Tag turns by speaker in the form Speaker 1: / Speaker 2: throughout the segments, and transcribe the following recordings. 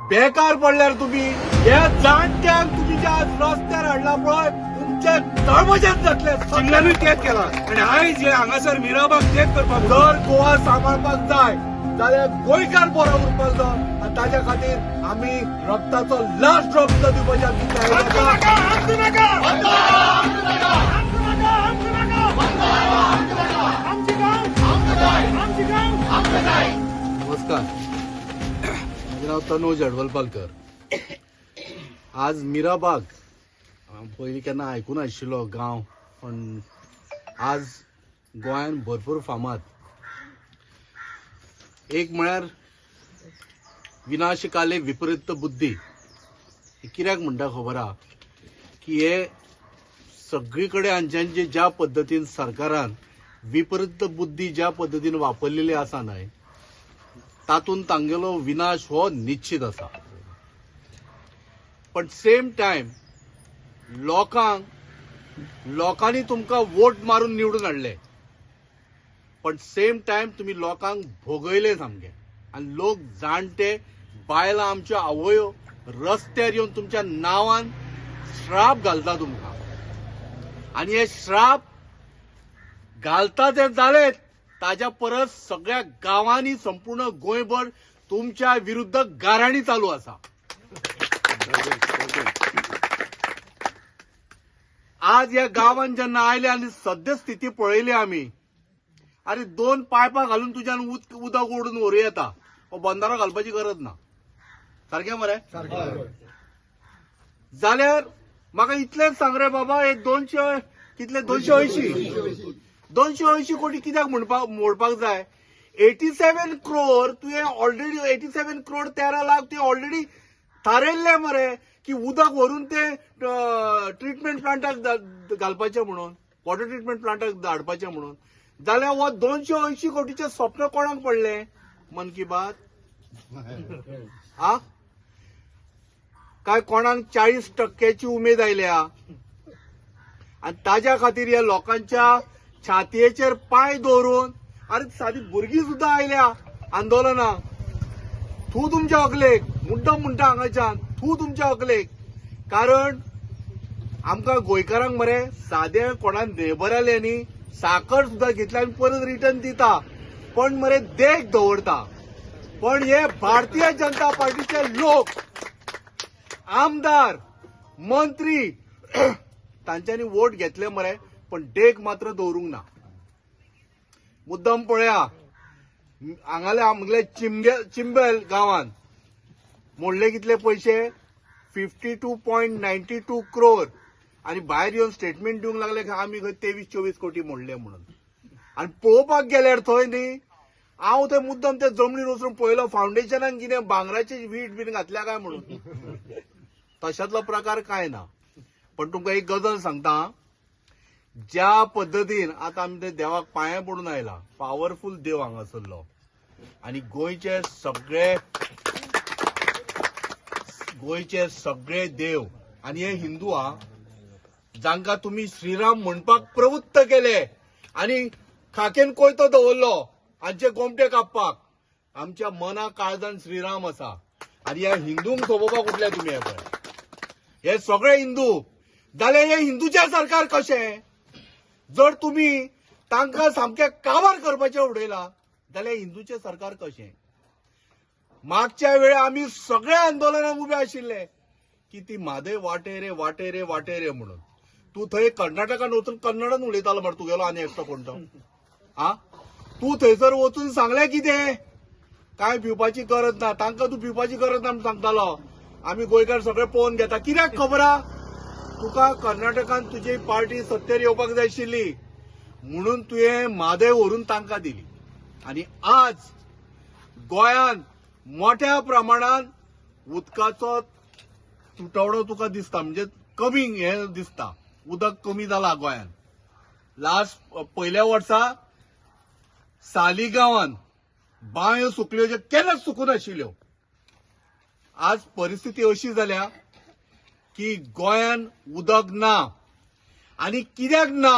Speaker 1: बेकार पडल्यार तुमी ह्या जाणट्यांक तुमी जे आज रस्त्यार हाडला पळय, तुमचे तळमजेत जातले.
Speaker 2: चिंबलानूय तेच केला आनी आयज हे हांगासर मिराबाग तेच करपाक.
Speaker 1: जर गोवा सांबाळपाक जाय जाल्यार गोंयकार बरो उरपाक जाय आनी ताच्या खातीर आमी रक्ताचो लास्ट ड्रॉप सुद्दां दिवपाची आमची तयारी आसा. नमस्कार, म्हजें नांव तनोज अडवलपालकर. आज मिराबाग हांव पयलीं केन्ना आयकूंक नाशिल्लो गांव, पण आज गोंयान भरपूर फामाद. एक म्हळ्यार विनाशकाले विपरीत बुद्धी हे कित्याक म्हणटा खबर आहा की हे सगळी कडेन हांच्यांचे ज्या पद्दतीन सरकारान विपरीत बुद्धी ज्या पद्दतीन वापरलेली आसा न्हय, तातूंत तांगेलो विनाश हो निश्चित आसा. पण सेम टायम लोकांक, लोकांनी तुमकां वोट मारून निवडून हाडले, पण सेम टायम तुमी लोकांक भोगयले सामके. आनी लोक जाणटे, बायलां, आमच्यो आवयो रस्त्यार येवन तुमच्या नांवान श्राप घालता तुमकां. आनी हे श्राप घालता ते जालेच, ताज्या परस सगळ्या गांवांनी संपूर्ण गोंयभर तुमच्या विरुद्ध गाराणी चालू आसा. आज ह्या गांवान जेन्ना आयले आनी सद्य स्थिती पळयली आमी, अरे दोन पायपां घालून तुज्यान उदक ओडून व्हरूं येता, हो बंदारो घालपाची गरज ना. सारकें मरे? जाल्यार म्हाका इतलेंच सांग रे बाबा, हे 200 कितले, 280 कोटी कित्याक म्हणपाक मोडपाक जाय? 87 क्रोर तुवें ऑलरेडी, 87 क्रोर 13 लाख तुवें ऑलरेडी थारायल्ले मरे की उदक व्हरून ते ट्रिटमेंट प्लांटाक घालपाचें म्हणून, वॉटर ट्रिटमेंट प्लांटाक धाडपाचें म्हणून. जाल्यार हो 280 कोटीचें स्वप्न कोणाक पडलें? मन की बात आ काय कोणाक 40% उमेद आयल्या आनी ताज्या खातीर ह्या लोकांच्या छातयेचेर पांय दवरून, अरे सादी भुरगीं सुद्दां आयल्या आंदोलनाक. थू तुमच्या अकलेक, मुद्दम म्हणटा हांगाच्यान, थू तुमच्या अकलेक. कारण आमकां गोंयकारांक मरे सादे कोणा नेबराले न्ही साखर सुद्दां घेतल्या आनी परत रिटर्न दिता, पण मरे देख दवरता. पण हे भारतीय जनता पार्टीचे लोक, आमदार, मंत्री तांच्यांनी वोट घेतले मरे, पण देख मात्र दवरूंक ना. मुद्दम पळया, हांगाले आमगेले चिंबेल गांवान मोडले कितले पयशे, 52.92 क्रोर. आनी भायर येवन स्टेटमेंट दिवंक लागले की आमी खंय 23-24 कोटी मोडले म्हणून. आनी पळोवपाक गेल्यार थंय न्ही, हांव थंय मुद्दम ते जमनीर वचून पळयलो, फावंडेशनान कितें भांगराची वीट बीन घातल्या काय म्हणून. तशातलो प्रकार काय ना. पण तुमकां एक गजाल सांगता, ज्या पद्दतीन आतां आमी ते देवाक पांये पडून आयला, पावरफूल देव हांगासरलो आनी गोंयचे सगळे देव आनी हे हिंदू आ जांकां तुमी श्रीराम म्हणपाक प्रवृत्त केले आनी खाकेन कोयतो दवरलो हांचे गोमटे कापपाक, आमच्या मना काळजान श्रीराम आसा. आनी ह्या हिंदूंक सोबोवपाक उठले तुमी. हे पळय, हे सगळे हिंदू जाल्यार हे हिंदूचें सरकार कशें? जर तुमी तांकां सामकें काबार करपाचें उडयला जाल्यार हिंदूचें सरकार कशें? मागच्या वेळार आमी सगळ्या आंदोलनाक उबे आशिल्ले की ती म्हादय वाटे रे, वाटे रे, वाटे रे म्हणून. तूं थंय कर्नाटकान वचून कन्नडान उलयतालो मरे, तुगेलो आनी एकटो कोण तो आ तूं थंयसर वचून सांगलें कितें, काय भिवपाची गरज ना तांकां, तूं भिवपाची गरज ना म्हूण सांगतालो. आमी गोंयकार सगळे पळोवन घेता. कित्याक खबर आहा तुका, कर्नाटकान तुजी पार्टी सत्तेर येवपाक जाय आशिल्ली म्हणून तुवें म्हादय व्हरून तांकां दिली. आनी आज गोंयांत मोठ्या प्रमाणात उदकाचो तुटवडो तुका दिसता, म्हणजे कमी हे दिसता, उदक कमी जाला गोंयांत. लास्ट पयल्या वर्सा साली गांवान बांयो सुकल्यो ज्यो केन्नाच सुकून आशिल्ल्यो. आज परिस्थिती अशी जाल्या की गोंयान उदक ना. आनी कित्याक ना?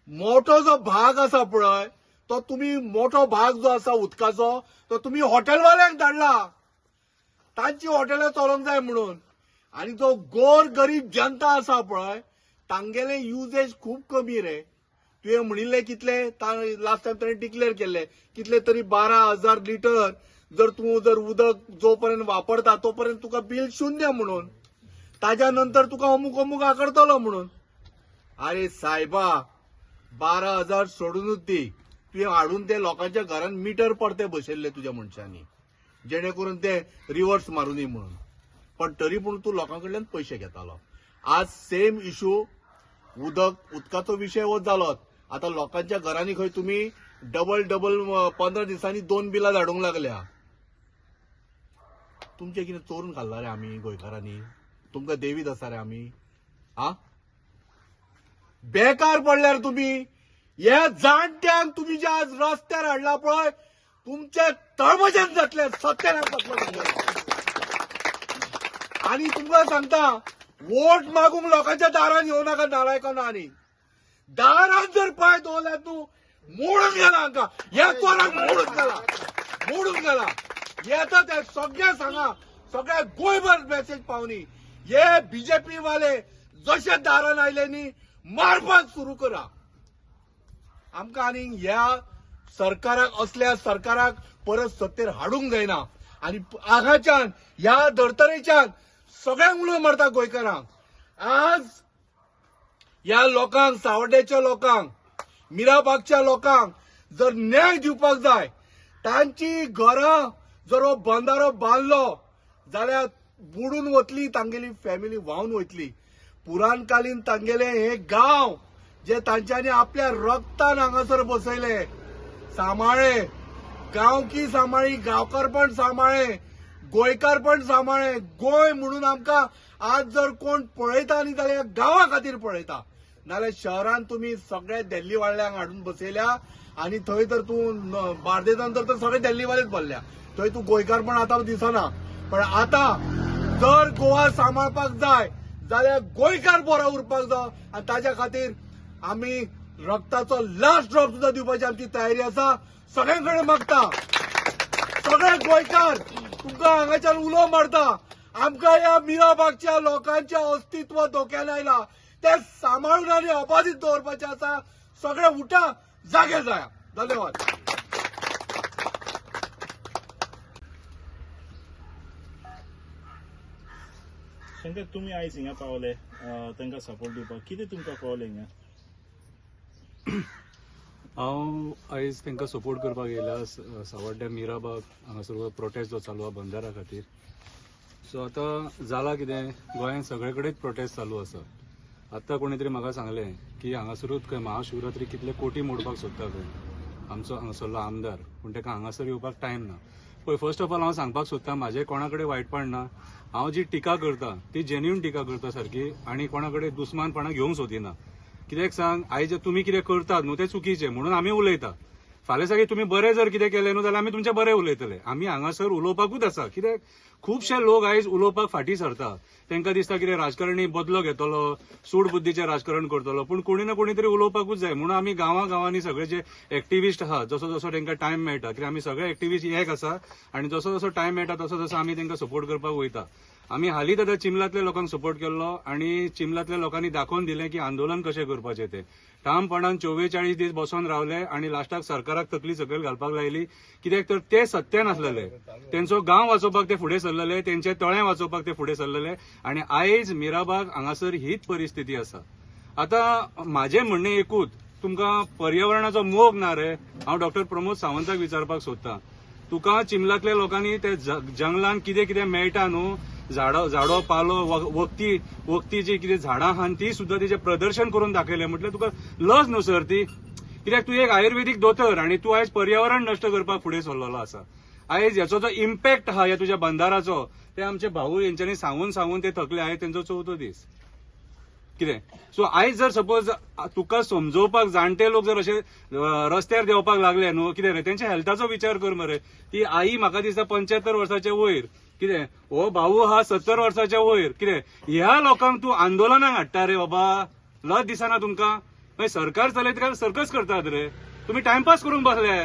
Speaker 1: मोठो जो भाग आसा पळय, तो तुमी मोठो भाग जो आसा उदकाचो, तो तुमी हॉटेलवाल्यांक धाडला. तांची हॉटेलां चलोवंक जाय म्हणून. आनी जो गोर गरीब जनता आसा पळय तांगेले युजेज खूब कमी रे. तुवें म्हणिल्लें कितले लास्ट टायम ताणें डिक्लेअर केल्ले कितले तरी 12,000 लिटर जर तूं जर उदक जो पर्यंत वापरता तो पर्यंत तुका बील शून्य म्हणून, ताज्या नंतर तुका अमूक अमूक आकारतलो म्हणून. अरे सायबा, 12,000 सोडूनच दी, तुवें हाडून ते लोकांच्या घरान मिटर परते बसयल्ले तुज्या मनशांनी, जेणे करून ते रिवर्स मारुनी म्हणून. पण तरी पूण तूं लोकां कडल्यान पयशे घेतालो. आज सेम इशू उदकाचो विशय हो जालोच. आतां लोकांच्या घरांनी खंय तुमी डबल डबल 15 दिसांनी 2 बिलां धाडूंक लागल्या. तुमचें कितें चोरून खाल्ला रे आमी गोंयकारांनी? तुमकां देवीत आसा रे आमी? आ बेकार पडल्यार तुमी ह्या जाणट्यांक तुमी जे आज रस्त्यार हाडला पळय, तुमचे तळमजेन जातले, सत्यानाश जातलो. आनी तुमकां सांगता, वोट मागूंक लोकांच्या दारान येवं नाका नालायकांनो. आनी दारान जर पांय दवरल्यार तूं मोडून गेला हांकां, ह्या चोरांक मोडून गेला, मोडून गेला. येता ते सगळे सांगा, सगळ्या गोंयभर मेसेज पावनी. हे बीजेपी वाले जशे दारान आयले न्ही, मारपाक सुरू करा आमकां. आनी ह्या सरकाराक, असल्या सरकाराक परत सत्तेर हाडूंक जायना. आनी हांगाच्यान ह्या धर्तरेच्यान सगळ्यांक उलो मारता गोंयकारांक. आज ह्या लोकांक, सावड्डेच्या लोकांक, मिराबागच्या लोकांक जर न्याय दिवपाक जाय, तांची घरां जर हो बंदारो बांदलो जाल्यार बुडून वतली, तांगेली फॅमिली व्हांवन वयतली. पुराणकालीन तांगेले हे गांव जे तांच्यांनी आपल्या रक्तान हांगासर बसयले, सांबाळ्ळे, गांवकी सांबाळ्ळी, गांवकारपण सांबाळ्ळे, गोंयकारपण सांबाळ्ळे. गोंय म्हणून आमकां आज जर कोण पळयता न्ही जाल्यार गांवा खातीर पळयता. नाल्यार शहरान तुमी सगळे दिल्ली वाल्यांक हाडून बसयल्या आनी थंय तर तूं बार्देजान तर सगळे दिल्लीवालेच भरल्या, थंय तूं गोंयकारपण आतां दिसना. पण आतां जर गोवा सांबाळपाक जाय जाल्यार गोंयकार बरो उरपाक जाय आनी ताज्या खातीर आमी रक्ताचो लास्ट ड्रॉप सुद्दां दिवपाची आमची तयारी आसा. सगळ्यां कडेन मागता, सगळे गोंयकार तुमकां हांगाच्यान उलो मारता, आमकां ह्या मिराबागच्या लोकांचें अस्तित्व धोक्यान आयला, ते सांबाळून आनी अबाधीत दवरपाचें आसा. सगळे उठा, जागे जाया. धन्यवाद.
Speaker 3: शंकर, तुमी आयज हिंगा पावले तांकां सपोर्ट दिवपाक, कितें तुमकां कळ्ळें हिंगा?
Speaker 4: हांव आयज तांकां सपोर्ट करपाक येयला. सावड्ड्या मिराबाग हांगासर प्रोटेस्ट जो चालू आहा बंदारा खातीर. सो आतां जालां कितें, गोंयांत सगळे कडेच प्रोटेस्ट चालू आसा. आतां कोणी तरी म्हाका सांगलें की हांगासरूच खंय महाशिवरात्री कितले कोटी मोडपाक सोदता खंय आमचो हांगासरलो आमदार, पूण ताका हांगासर येवपाक टायम ना. पळय, फर्स्ट ऑफ ऑल हांव सांगपाक सोदता, म्हाजें कोणा कडेन वायटपण ना. हांव जी टिका करता ती जेन्युइन टिका करता सारकी, आनी कोणा कडेन दुस्मानपणां घेवंक सोदिना. कित्याक सांग, आयज तुमी कितें करतात न्हू तें चुकीचें म्हणून आमी उलयता. फाल्यां सगळे तुमी बरें जर कितें केलें न्हू जाल्यार आमी तुमचें बरें उलयतले. आमी हांगासर उलोवपाकूच आसा, कित्याक खुबशे लोक आयज उलोवपाक फाटीं सरता. तांकां दिसता कितें राजकारणी बदलो घेतलो, सूड बुद्दीचें राजकारण करतलो, पूण कोणी ना कोणी तरी उलोवपाकूच जाय. म्हणून आमी गांवां गांवांनी सगळे जे एक्टिविस्ट आहा, जसो जसो तांकां टायम मेळटा, कित्याक आमी सगळे एक्टिविस्ट एक आसा आनी जसो जसो टायम मेळटा तसो तसो आमी तांकां सपोर्ट करपाक वयता. आमी हालींच आतां चिमलांतल्या लोकांक सपोर्ट केल्लो आनी चिमलांतल्या लोकांनी दाखोवन दिलें की आंदोलन कशें करपाचें तें. ठामपणान 44 दीस बसोन रावले आनी लास्टाक सरकाराक तकली सकयल घालपाक लायली. कित्याक तर ते सत्यान आसलेले, तेंचो गांव वाचोवपाक ते फुडें सरलेले, तेंचे तळें वाचोवपाक ते फुडें सरलेले आनी आयज मिराबाग हांगासर हीच परिस्थिती आसा. आतां म्हाजें म्हणणें एकूच, तुमकां पर्यावरणाचो मोग ना रे. हांव डॉक्टर प्रमोद सावंताक विचारपाक सोदतां, तुका चिमलांतल्या लोकांनी ते जंगलान कितें कितें मेळटा न्हू, झाडो झाडो पालो वखदी वखदी जी कितें झाडां आहा ती सुद्दां तेजें प्रदर्शन करून दाखयलें. म्हटल्यार तुका लज न्हू सर ती, कित्याक तूं एक आयुर्वेदीक दोतोर आनी तूं आयज पर्यावरण नश्ट करपाक फुडें सरलेलो आसा. आयज हेचो जो इम्पॅक्ट आहा ह्या तुज्या बंदाराचो, ते आमचे भाऊ हेंच्यांनी सांगून सांगून ते थकले. आयज तेंचो चवथो दीस कितें. सो आयज जर सपोज तुका समजोवपाक जाणटे लोक जर अशे रस्त्यार देंवपाक लागले न्हू, कितें रे तेंच्या हेल्थाचो विचार कर मरे. ती आई म्हाका दिसता 75 वर्साच्या वयर, कितें हो भाऊ आहा 70 वर्साच्या वयर, कितें ह्या लोकांक तूं आंदोलनाक हाडटा रे बाबा? लज दिसना तुमकां? मागीर सरकार चलयता काय सर्कस करतात रे? तुमी टायमपास करूंक बसले.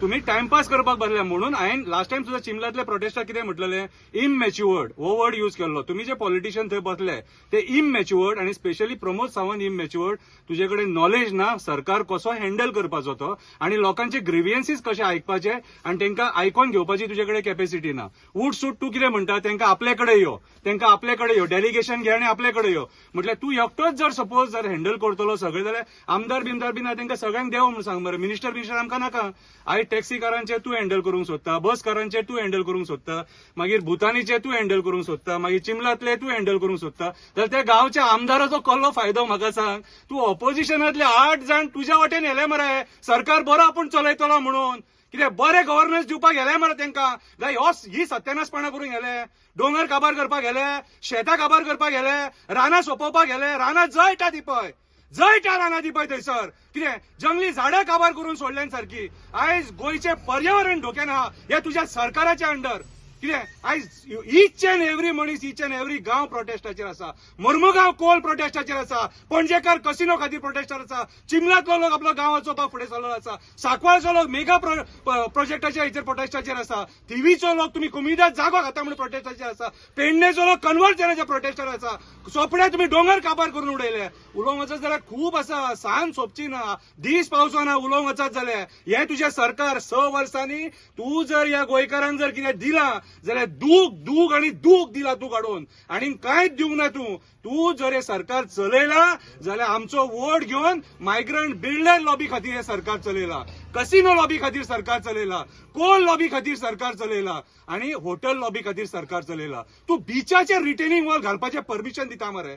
Speaker 4: तुम्ही टायमपास करपाक बसले म्हणून हांवें लास्ट टायम सुद्दां चिमलांतल्या प्रोटेस्टाक कितें म्हटलेलें, इममॅच्युअर्ड हो वर्ड यूज केल्लो. तुम्ही जे पॉलिटिशियन थंय बसले ते इममॅच्युअर्ड आणि स्पेशली प्रमोद सावंत इममॅच्युअर्ड. तुजे कडेन नॉलेज ना सरकार कसो हँडल करपाचो तो आणि लोकांचे ग्रिवियन्सीस कशे आयकपाचे आणि तांकां आयकोन घेवपाची तुजे कडेन कॅपॅसिटी ना. उठ सूट तूं कितें म्हणटा, तांकां आपले कडेन यो, तांकां आपले कडेन यो, डेलिगेशन घे आनी आपले कडेन यो. म्हटल्यार तूं एकटोच जर सपोज जर हँडल करतलो सगळें जाल्यार आमदार बिमदार बी ना तांकां सगळ्यांक देव म्हणून सांग मरे. मिनिस्टर बिनिस्टर आमकां नाका. आयज टॅक्सीकारांचे तूं हँडल करूंक सोदता, बसकारांचे तूं हँडल करूंक सोदता, मागीर भुतानीचे तूं हँडल करूंक सोदता, मागीर चिमलांतले तूं हँडल करूंक सोदता. जाल्यार त्या गांवच्या आमदाराचो कसलो फायदो म्हाका सांग. तूं ऑपोजिशनांतले 8 जाण तुज्या वाटेन येले मरे, सरकार बरो आपूण चलयतलो म्हणून. कितें बरें गव्हर्नन्स दिवपाक गेले मरे तांकां, काय हो ही सत्यानाशपणा करूंक गेले, दोंगर काबार करपाक गेले, शेतां काबार करपाक गेले, रानां सोंपोवपाक गेले. रानां जळटा ती पळय, जळटा रानां ती पळय थंयसर. कितें जंगली झाडां काबार करून सोडल्यान सारकी. आयज गोंयचें पर्यावरण धोक्यान आहा हे तुज्या सरकाराच्या अंडर. कितें आयज इच अँड एवरी मनीस, इच अँड एवरी गांव प्रोटेस्टाचेर आसा. मोर्मुगांव कोल प्रोटेस्टाचेर आसा, पणजेकार कसिनो खातीर प्रोटेस्टार आसा, चिमलांतलो लोक आपलो गांव वचोवपाक फुडें सरलो आसा, सांकवाळचो लोक मेगा प्रोजेक्टाच्या हेचेर प्रोटेस्टाचेर आसा, थिवीचो लोक तुमी कोमुनिदाद जागो खाता म्हणून प्रोटेस्टाचेर आसा, पेडणेचो लोक कन्वर्जनाच्या प्रोटेस्टार आसा. सोपड्या तुमी दोंगर काबार करून उडयले. उलोवंक वचत जाल्यार खूब आसा, सांज सोंपची ना, दीस पावचो ना उलोवंक वचत जाल्यार. हें तुजें सरकार 6 वर्सांनी तूं जर ह्या गोंयकारांक जर कितें दिलां जाल्यार दूख दूख आनी दूख दिला तूं काडून, आनी कांयच दिवंक ना तूं. तूं जर हें सरकार चलयलां जाल्यार आमचो वोट घेवन मायग्रंट बिल्डर लॉबी खातीर हें सरकार चलयलां, कसिनो लॉबी खातीर सरकार चलयलां, कोल लॉबी खातीर सरकार चलयलां आनी होटल लॉबी खातीर सरकार चलयलां. तूं बिचाचेर रिटेनिंग वॉल घालपाचें परमिशन दिता मरे,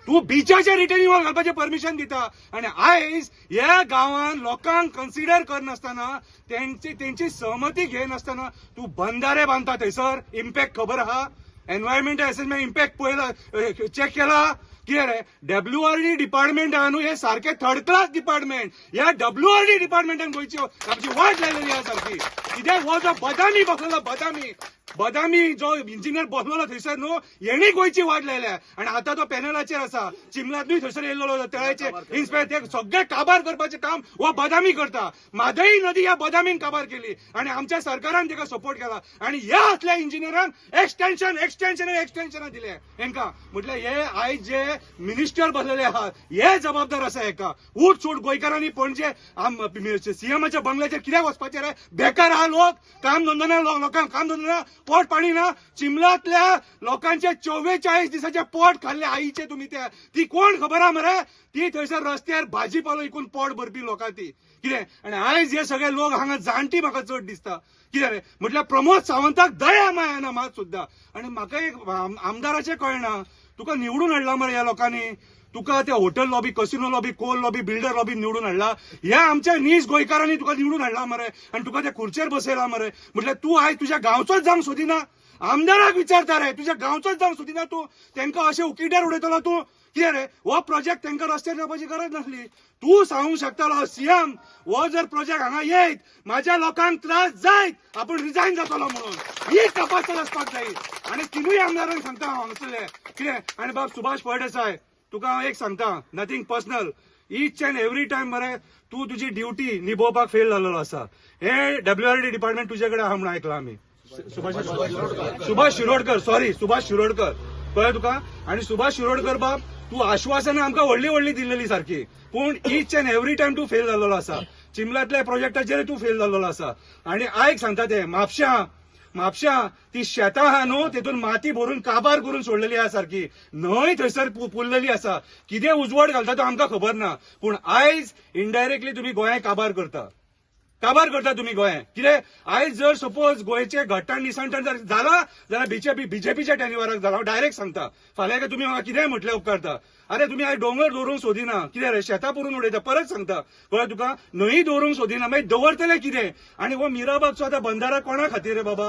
Speaker 4: तूं बिचाचेर रिटेनिंग वॉल घालपाचें परमिशन दिता. आनी आयज ह्या गांवान लोकांक कन्सिडर करनासतना, तेंची सहमती घेनासतना तूं बंधारे बांदता थंयसर. इम्पॅक्ट खबर आहा, एनवायरमेंटल एसेसमेंट इम्पॅक्ट पळयला, चॅक केला? कितें रे डब्ल्यूआरडी डिपार्टमेंट आहा न्हू, हे सारकें थर्ड क्लास डिपार्टमेंट. ह्या डब्ल्यूआरडी डिपार्टमेंटान गोंयची आमची वाट लायलेली आहा सारकी. कित्याक हो जो बदामी बसलेलो, बदामी बदामी जो इंजिनियर बसलेलो थंयसर न्हू, हेणी गोंयची वाट लायल्या. आनी आतां तो पॅनलाचेर आसा. चिमलांतूय थंयसर येयल्लो तळ्याचे इन्स्पेक्टर, ते सगळे काबार करपाचें काम हो बदामी करता. म्हादई नदी ह्या बदामीन काबार केली आनी आमच्या सरकारान ताका सपोर्ट केला. आनी ह्या असल्या इंजिनियरांक एक्सटेन्शन एक्सटेन्शन एक्सटेन्शनां दिले हेंकां. म्हटल्यार हे आयज जे मिनिस्टर बसलेले आहात हे जबाबदार आसा हेका. उठ सूट गोंयकारांनी पणजे सीएमाच्या बंगल्याचेर कित्याक वचपाचें रे? बेकार आहा लोक, काम धंदो ना, लोकांक काम धंदो ना, पोट पाणी ना. चिमलांतल्या लोकांचे 44 दिसाचे पोट खाल्ले आईचे तुमी. ते ती कोण खबर आहा मरे? ती थंयसर रस्त्यार भाजीपालो विकून पोट भरपी लोकां ती. कितें आनी आयज हे सगळे लोक हांगा जाणटी म्हाका चड दिसता. कितें रे म्हटल्यार प्रमोद सावंताक दया माया ना मात सुद्दां. आनी म्हाका एक आमदाराचें कळना, तुका निवडून हाडला मरे ह्या लोकांनी, तुका त्या hotel lobby, casino lobby, coal lobby, builder lobby निवडून हाडला. ह्या आमच्या नीज गोंयकारांनी तुका निवडून हाडला मरे आनी तुका त्या खुर्चेर बसयला मरे. म्हटल्यार तूं आयज तुज्या गांवचोच जावंक सोदिना. आमदाराक विचारता रे, तुज्या गांवचोच जावंक सोदिना तूं, तांकां अशें उकिड्यार उडयतलो तूं. कितें रे हो प्रोजेक्ट तांकां रस्त्यार येवपाची गरज नासली. तूं सांगूंक शकतालो सीएम हो जर प्रोजेक्ट हांगा येयत म्हाज्या लोकांक त्रास जायत, आपूण रिजायन जातलो म्हणून. ही कपासत आसपाक जाय. आनी तिनूय आमदारांक सांगता हांव हांगासरले कितें. आनी बाब सुभाष फळदेसाय, तुका हांव एक सांगता, nothing personal, each and every time मरे तूं तुजी ड्युटी निभोवपाक फेल जाल्लो आसा. हे डब्ल्यूआरडी डिपार्टमेंट तुजे कडेन आहा म्हणून आयकलां आमी. सुभाष शिरोडकर, सॉरी सुभाष शिरोडकर, कळ्ळें तुका? आनी सुभाष शिरोडकर बाब, तूं आश्वासनां आमकां व्हडली व्हडली दिल्लेली सारकी, पूण इच अँड एवरी टायम तूं फेल जाल्लो आसा. चिमलांतल्या प्रोजेक्टाचेर तूं फेल जाल्लो आसा. आनी आयक सांगता ते, म्हापश्यां म्हापश्यां ती शेतां आहा न्हू, तेतून माती भरून काबार करून सोडलेली आहा सारकी, न्हंय थंयसर पुरलेली आसा. कितें उजवाड घालता तो आमकां खबर ना, पूण आयज इनडायरेक्टली तुमी गोंयांत काबार करता, काबार करता तुमी गोंय. कितें आयज जर सपोज गोंयचे घट्टाण निसणटण जर जाला जाल्यार बीजेपीच्या टेन्युअराक जाला. हांव डायरेक्ट सांगता, फाल्यां तुमी म्हाका कितेंय म्हटलें उपकारता. अरे तुमी आयज दोंगर दवरूंक सोदिना, कितें रे शेतां पुरून उडयता. परत सांगता, कळ्ळें तुका? न्हंय दवरूंक सोदिना, मागीर दवरतले कितें? आनी हो मिराबागचो आतां बंधारा कोणा खातीर रे बाबा?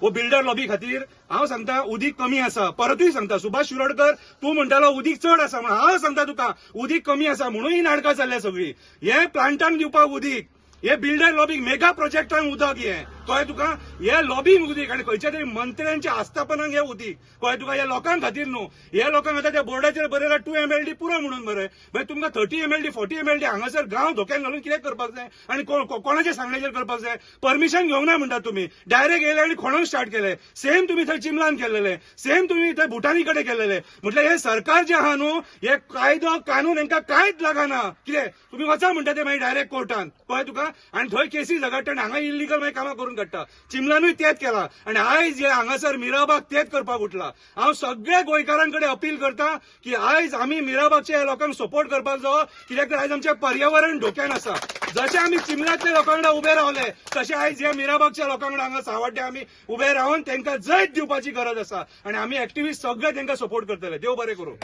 Speaker 4: हो बिल्डर लॉबी खातीर. हांव सांगता उदीक कमी आसा. परतूय सांगता, सुभाष शिरोडकर तूं म्हणटालो उदीक चड आसा म्हणून, हांव सांगता तुका उदीक कमी आसा म्हणून ही नाटकां चल्ल्या सगळीं. हे प्लांटांक दिवपाक उदीक, हे बिल्डर लॉबीक मेगा प्रोजेक्टांक उदक, हे
Speaker 2: कळ्ळें तुका? हे लॉबींग उदीक आनी खंयच्या तरी मंत्र्यांच्या आस्थापनाक हे उदीक, कळ्ळें तुका? ह्या लोकां खातीर न्हू. ह्या लोकांक आतां त्या बोर्डाचेर बरयला 2 MLD पुरो म्हणून बरय. मागीर तुमकां 30 MLD 40 MLD हांगासर गांव धोक्यान घालून कितें करपाक जाय आनी कोणाच्या सांगण्याचेर करपाक जाय? परमिशन घेवंक ना म्हणटात तुमी, डायरेक्ट येयले आनी खणोंक स्टार्ट केले. सेम तुमी थंय चिमलान केल्लेले, सेम तुमी थंय भुटानी कडेन केल्लेले. म्हटल्यार हे सरकार जे आहा न्हू, हे कायदो कानून हेंकां कांयच लागना. कितें तुमी वचा म्हणटा ते मागीर डायरेक्ट कोर्टान, कळ्ळें तुका? आनी थंय केसी झगडटा आनी हांगा इल्लिगल मागीर कामां करून काडटा. चिमलानूय तेच केला आनी आयज हे हांगासर मिराबाग तेच करपाक उठला. हांव सगळ्या गोंयकारां कडेन अपील करता की आयज आमी मिराबागच्या ह्या लोकांक सपोर्ट करपाक जावो, कित्याक तर आयज आमचें पर्यावरण धोक्यान आसा. जशें आमी चिमलांतल्या लोकां वांगडा उबे रावले, तशें आयज ह्या मिराबागच्या लोकां वांगडा हांगा सावड्ड्या आमी उबे रावन तांकां जैत दिवपाची गरज आसा आनी आमी एक्टिविस्ट सगळे तांकां सपोर्ट करतले. देव बरें करूं.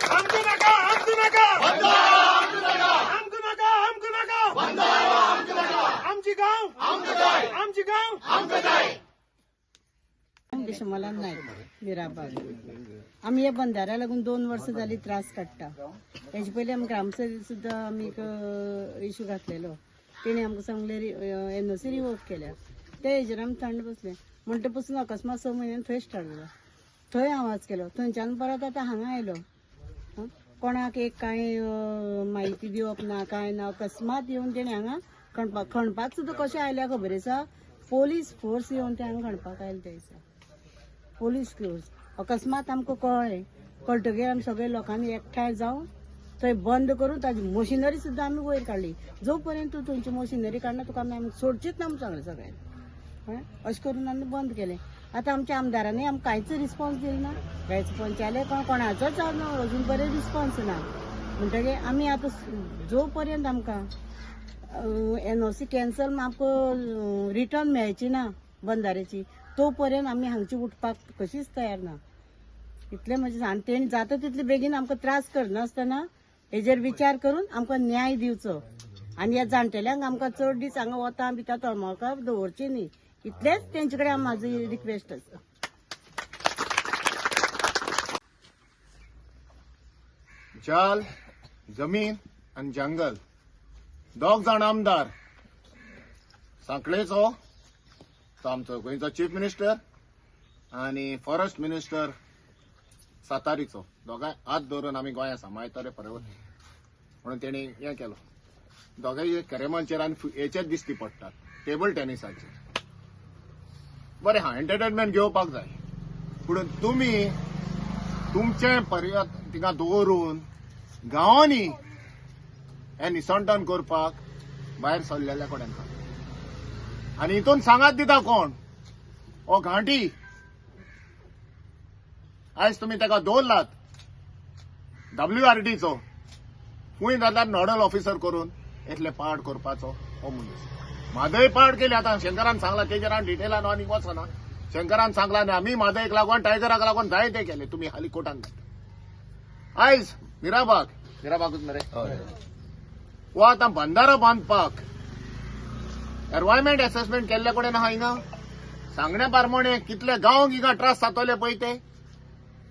Speaker 2: आमकां नाका, आमकां नाका, आमकां नाका, आमकां नाका, आमची गांव, आमची गांव.
Speaker 5: शमलान नायक, मिराबाग. आमी ह्या बंदाऱ्या लागून 2 वर्सां जाली त्रास काडटा. हेजे पयलीं आमी ग्रामसभेत सुद्दां आमी एक इशू घातलेलो. तेणी आमकां सांगलें NOC revoke केल्या. ते हेजेर आमी थंड बसले. म्हणटा पसून अकस्मात 6 म्हयन्यान थंय स्टार्ट जालो. थंय आवाज केलो, थंयच्यान परत आतां हांगा आयलो. कोणाक एक कांय म्हायती दिवप ना, कांय ना. अकस्मात येवन तेणी हांगा खणपाक सुद्दां कशें आयल्या खबर आसा? पोलीस फोर्स येवन ते हांगा खणपाक आयले ते दिसा. पोलीस फोर्स अकस्मात आमकां कळ्ळें. कळटकीर आमी सगळे लोकांनी एकठांय जावन थंय बंद करून ताजी मशिनरी सुद्दां आमी वयर काडली. जो पर्यंत तूं थंयची मशिनरी काडना तुका आमी सोडचीच ना म्हूण सांगलें सगळ्यांक. अशें करून आमी बंद केलें. आतां आमच्या आमदारांनी आमकां कांयच रिस्पॉन्स दिलो ना. कांयच पंचायत कोणाचोच अजून बरें रिस्पॉन्स ना. म्हणटकीर आमी आतां जो पर्यंत आमकां NOC cancel आमकां रिटर्न मेळची ना बंदाऱ्याची, तो पर्यंत आमी हांगची उठपाक कशीच तयार ना. इतलें म्हणजे आनी तेणी जाता तितले बेगीन आमकां त्रास करनासतना हेजेर विचार करून आमकां न्याय दिवचो. आनी ह्या जाणटेल्यांक आमकां चड दीस हांगा वता बिता तळमळका दवरची न्ही, इतलेंच तेंचे कडेन म्हाजी रिक्वेस्ट आसा.
Speaker 6: जाल, जमीन आनी जंगल दोग जाण आमदार सांखळेचो, तो आमचो गोंयचो चीफ मिनिस्टर, आनी फॉरेस्ट मिनिस्टर सातारीचो, दोगांय हात धरून आमी गोंया सांबाळटले बरोबर म्हणून तेणी हें केलो. दोगांय कॅरमाचेर आनी हेचेर दिश्टी पडटात, टेबल टेनिसाचेर. बरें हा, एंटरटेनमेंट घेवपाक जाय, पूण तुमी तुमचें पर्याय थिंगा दवरून गांवांनी हें निसंटन करपाक भायर सरलेल्या कडेन आनी हितून सांगात दिता कोण हो घांटी. आयज तुमी ताका दवरलात WRDचो खूंय जाल्यार नॉडल ऑफिसर करून इतले पाड करपाचो हो मनीस. म्हादय पाड केली. आतां शंकरान सांगला तेजेर हांव डिटेलान आनीक वचना. शंकरान सांगला आनी आमी म्हादयक लागून टायगराक लागून जाय ते केले. तुमी हालीं कोर्टान घातले. आयज मिराबाग, मिराबागूच मरे, हो आतां बंदारो बांदपाक एनवायरमेंट एसेसमेंट केल्ले कडेन आहा. हिंगा सांगण्या प्रमाणे कितले गांव हिंगा त्रास जातले पळय ते,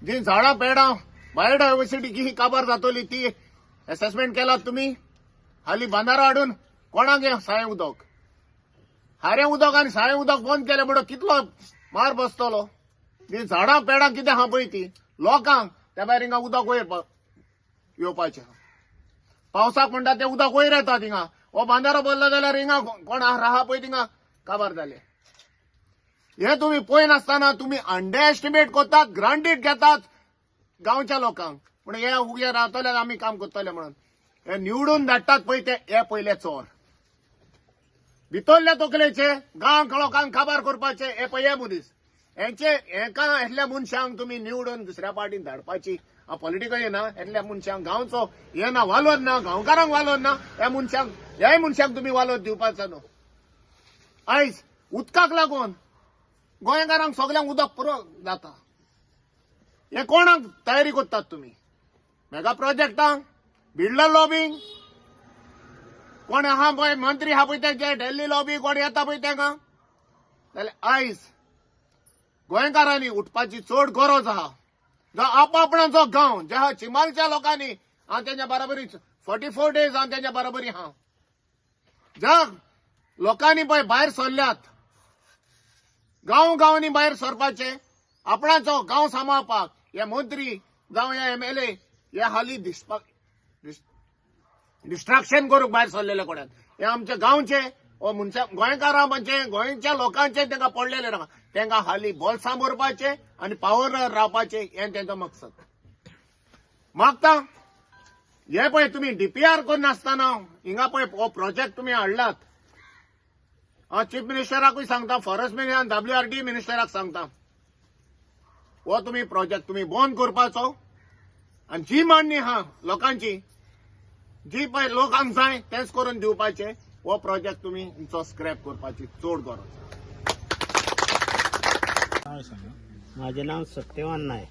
Speaker 6: जी झाडां पेडां बायोडायवर्सिटी ही काबार जातली ती एसेसमेंट केलात तुमी. हालीं बांदारो हाडून कोणाक सायें उदक, हारें उदक आनी सायें उदक बंद केलें म्हणून कितलो मार बसतलो. ती झाडां पेडां कितें आहा पळय ती लोकांक त्या भायर हिंगा उदक वयर येवपाचें. पावसाक म्हणटा तें उदक वयर येता थिंगा. हो बांदारो भरलो जाल्यार हिंगा कोण राहा पळय थिंगा काबार जाले. हे तुमी पळयनासतना तुमी अंडर एस्टिमेट करतात, ग्रांटेड घेतात गांवच्या लोकांक. पूण हे उगे रावतले आमी काम करतले म्हणून हे निवडून धाडटात पळय ते हे पयले चोर भितरल्या तकलेचे गांव लोकांक काबार करपाचे हे पळय हे मनीस. हेंचे हेका इतल्या मनशांक तुमी निवडून दुसऱ्या पार्टीन धाडपाची पॉलिटिकल ना. इतल्या मनशांक गांवचो हे ना वालोर ना, गांवकारांक वालोर ना, ह्या मनशांक ह्याय मनशांक तुमी वालोर दिवपाचो न्हू. आयज उदकाक लागून गोंयकारांक सगल्यांक उदक पुरो जाता. हे कोणाक तयारी करतात तुमी? मेगा प्रोजेक्टांक, बिल्डर लॉबींग, कोण आहा पळय मंत्री आहा पळय ते दिल्ली लॉबी कोण येता पळय तेंका. जाल्यार आयज गोंयकारांनी उठपाची चड गरज आहा. जो आपआपणाचो गांव ज्या चिमालच्या लोकांनी हांव तेंच्या बराबरी 44 डेज हांव तेंच्या बराबरी हांव, ज्या लोकांनी पळय भायर सरल्यात गांव गांवांनी भायर सरपाचे आपणाचो गांव सांबाळपाक. हे मंत्री जावं हे एमएलए हे हाली दिसपाक डिस्ट्रक्शन करूंक भायर सरलेले कडेन. हे आमच्या गांवचे ओ मनशा गोंयकारां म्हणजे गोंयच्या लोकांचे तांकां पडलेले ना. तांकां हाली बोल्सां भरपाचे आनी पावर रावपाचे हें तेंचो मकसद. मागता हे पळय तुमी डीपीआर करनासतना हिंगा पळय हो प्रोजेक्ट तुमी हाडलात. हांव चीफ मिनिस्टराकूय सांगता, फॉरेस्ट मिनिस्टर आनी WRD मिनिस्टराक सांगता, हो तुमी प्रोजेक्ट तुमी बंद करपाचो आनी जी मागणी आहा लोकांची, जी पळय लोकांक जाय तेंच करून दिवपाचे. हो प्रोजेक्ट तुमी तुमचो स्क्रॅप करपाची चड गरज.
Speaker 3: नांव सांगा.
Speaker 7: माझे नाव सत्यवान नायक.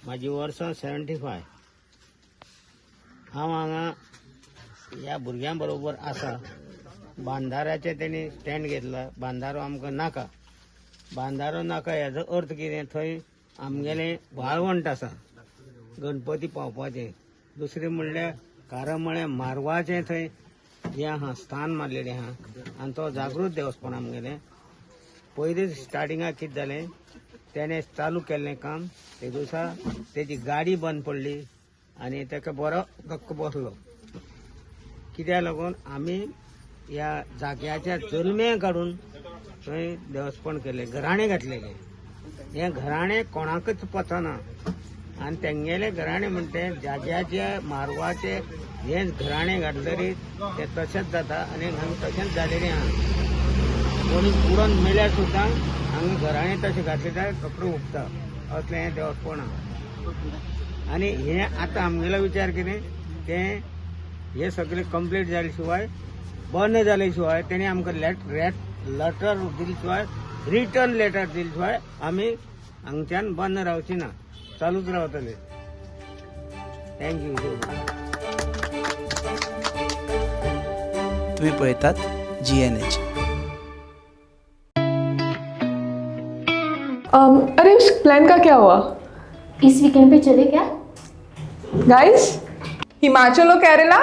Speaker 7: माझी वर्सां 75. हांव हांगा ह्या भुरग्यां बरोबर आसा. बांदाराचें तेणी स्टँड घेतला. बांदारो आमकां नाका. बांदारो नाका हेजो अर्थ कितें, थंय आमगेलें वाळवंट आसा गणपती पावपाचें. दुसरें म्हणल्यार कारमळ्या मारवाचें थंय हें आहा, स्थान मारलेलें आहा आनी तो जागृत देवस्थान आमगेलें. पयलीं स्टार्टिंगाक कितें जालें, तेणें चालू केल्लें काम ते दिसा तेजी गाडी बंद पडली आनी ताका बरो धक्को बसलो. कित्याक लागून आमी ह्या जाग्याच्या जल्मे काडून थंय देवस्थान केलें, घराणें घातलेलें. हें घराणें कोणाकच पचना आनी तेंगेलें घराणें म्हणटा जाग्याचे मारवाचे हें घराणें घातलें तें तशेंच जाता आनी हांगा तशेंच जालेलें आहा. कोणी बुडोन मेल्यार सुद्दां हांगा घराणें तशें घातलें जाल्यार कपडो उबता असलें हें देवस्थान आहा. आनी हें आतां आमगेलो विचार कितें, तें हें सगळें कंप्लीट जाले शिवाय, बंद जाले शिवाय, तेणी आमकां लेटर दिले शिवाय, रिटर्न लेटर दिले शिवाय आमी हांगच्यान बंद रावची ना, चालूच रावतले. Thank you.
Speaker 8: तुम्ही पळयतात GNH.
Speaker 9: अरे उस प्लान का क्या हुआ?
Speaker 10: इस वीकेंड पे चले क्या?
Speaker 9: गाइस, हिमाचल और केरला?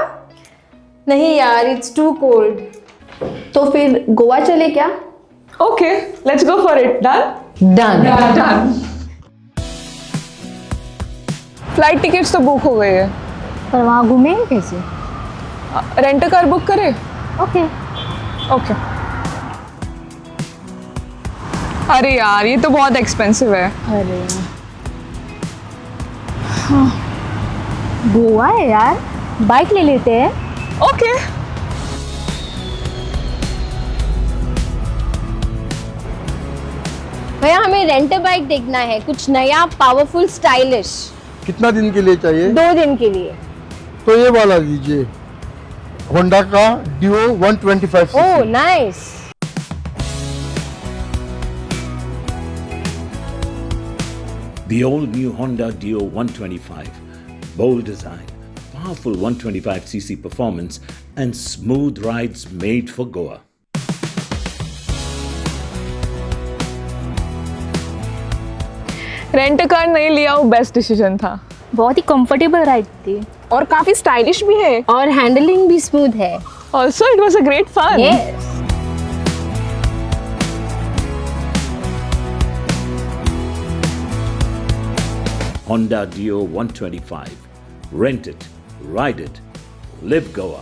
Speaker 10: नहीं यार, it's to cold. तो फिर गोवा चले क्या?
Speaker 9: Okay, let's go for it. Done.
Speaker 10: Done.
Speaker 9: Done. Flight tickets तो बुक हो गई है,
Speaker 10: पर वहाँ घूमेंगे कैसे?
Speaker 9: रेंट कार बुक करे?
Speaker 10: ओके.
Speaker 9: ओके. अरे यार, ये तो बहुत एक्सपेंसिव है.
Speaker 10: अरे हाँ, गोवा है यार, बाइक ले लेते हैं.
Speaker 9: ओके.
Speaker 10: भैया हमें रेंट बाइक देखना है, कुछ नया, पावरफुल, स्टाइलिश.
Speaker 1: कितना दिन के लिए चाहिए?
Speaker 10: 2 दिन के लिए.
Speaker 1: तो ये वाला लीजिए, होंडा का डिओ 125.
Speaker 10: ओह nice.
Speaker 11: The all-new Honda Dio 125. Bold design, powerful 125cc performance and smooth rides made for Goa.
Speaker 9: Rent car नहीं लिया, वो बेस्ट डिसीजन था.
Speaker 10: बहुत ही कंफर्टेबल राइड थी
Speaker 9: और काफी स्टाइलिश भी है
Speaker 10: और हैंडलिंग भी स्मूथ है.
Speaker 9: Also it was a great fun.
Speaker 10: Yes.
Speaker 11: Honda Dio 125. Rent it, ride it, live Goa.